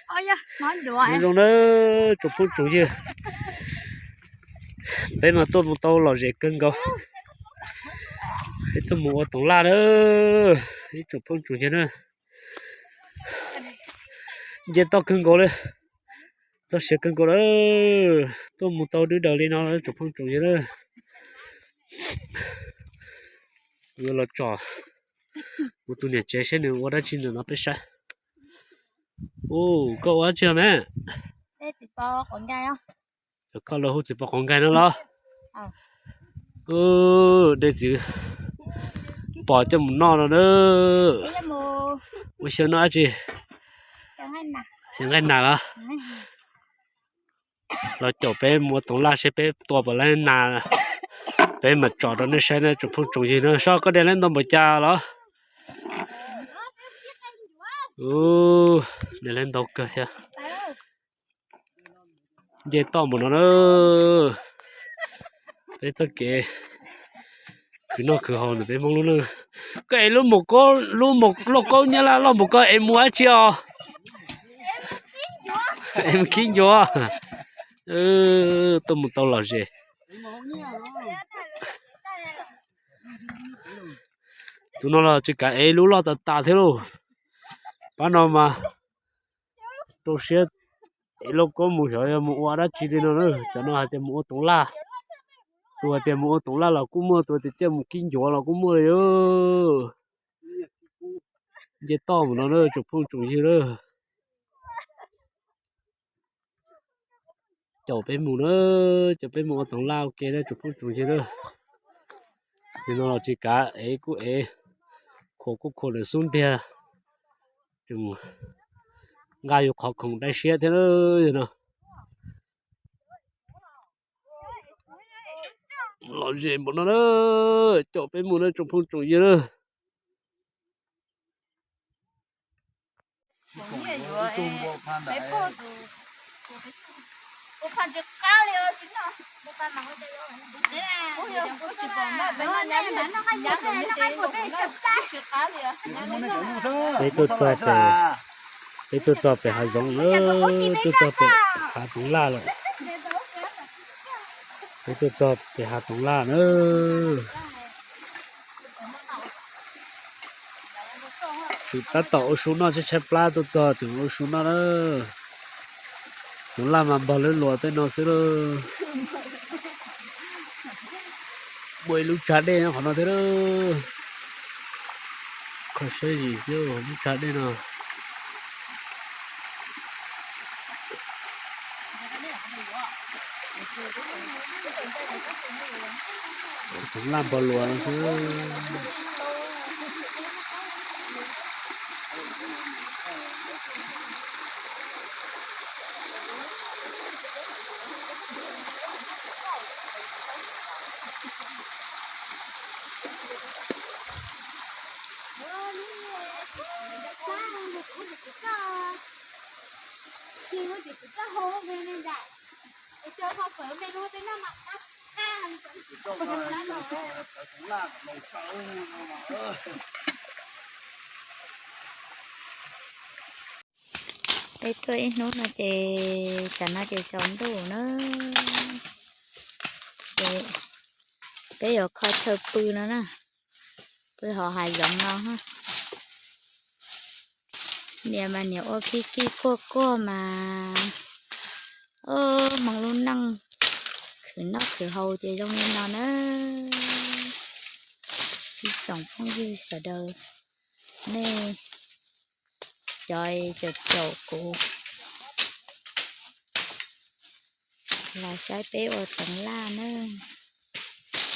Nyob zoo na tsoom phooj tsoom ywg, peb mas tuaj mus tau lom zem kawg nkaus. Peb tuaj mus ua toov laj na, ib tsoom phooj tsoom ywg na. Nce toj kawg nkaus li, txog siav kawg nkaus lawm, tuaj mus tau dwb daws li no tsoom phooj tsoom ywg na. Kuv yuav los tsom kuv tus niam tsev seb nws ua dab tsi ntawm no peb saib. Koj ua dab tsi me? Koj los hu txiv pos quav nkais no los? De txiv pos coj mus noj no na. Ua xyaw noj dab tsi? Xyaw nqaij nas los? Los caum peb mus ua toov laj seb peb tua puas laib nas, peb mam tsom rau nej saib na tsoom phooj tsoom ywg na. Sob, koj de laib ntau npaum cas los? De laib ntau kawg thiab. Nce toj mus no na, peb txoj kev khwv noj khwv haus ntawm peb Hmoob lub neej. Koj ev lub, lub lauj kaub nyab laj loj npaum ko ev mus dab tsi os? Ev mus khib ncuav. Tuaj mus tau lom zem. Tus no los tsis kav ev lub loj tas tas thiab lauj. Pab no mas rau siab ev lauj kaub mus xyov yog mus ua dab tsi li no na. Cov no hais tias mus ua toov laj, tus hais tias mus ua toov laj los kuj muaj, tus hais tias coj mus khib ncuav los kuj muaj li. Nce toj mus no na tsoom phooj tsoom ywg na. Caum peb mus na, caum peb mus ua toov laj ua ke na tsoom phooj tsoom ywg na. Nim no los tsis kav ev kuj ev, khuam kuj khuam lawm xub ntiag, nqa yus qhov khoom dai siab thiab na. Lom zem npaum no na, caum peb mus na tsoom phooj tsoom ywg na. Peb tuaj txog pem, peb tuaj txog pem hav zoov na, tuaj txog pem hav toov laj lawm. Peb tuaj txog pem hav toov laj na. Tseem tab tom ua su noj, tshaib tshaib plab tuaj txog tseem ua su noj na. Toov laj mas npog lub luas tej no xwb lauj. Muaj ib lub tsag dej nyob qhov no thiab lauj. Kho siab zim xwb lub tsag dej no. Toov laj npog luas no xwb. Peb tuaj ib hnub no ces tsam no ces tsaus ntuj na. Ces peb yuav kho chaw pw no na, pw hauv hav zoov no. Niam mas niam ua kij kij kuaj kuaj mas, Hmoob lub neej khwv noj khwv haus ces zoo li no na. Ib tsoom phooj ywg sawv daws, nej cov caum caum kuv los saib peb ua toov laj na,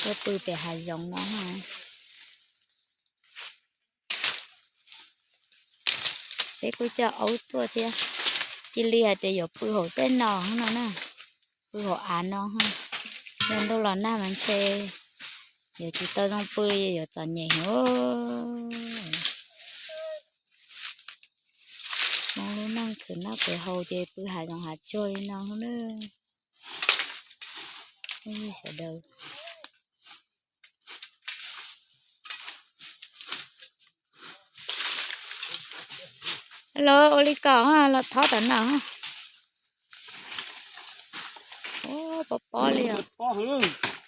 tuaj pw pem hav zoov no. Peb kuj coj aub tuaj thiab, cia li hais tias yuav pw hauv tej no no na, pw hauv av no. Yog ntuj los nag mas ntshe yuav tsis tau zoo pw, yuav txom nyem heev. Hmoob lub neej khwv noj khwv haus ces pw hav zoov hav tsuag li no na. Sawv daws, Lawv ua li ko, los thov tom no. Ua, pob pob li os.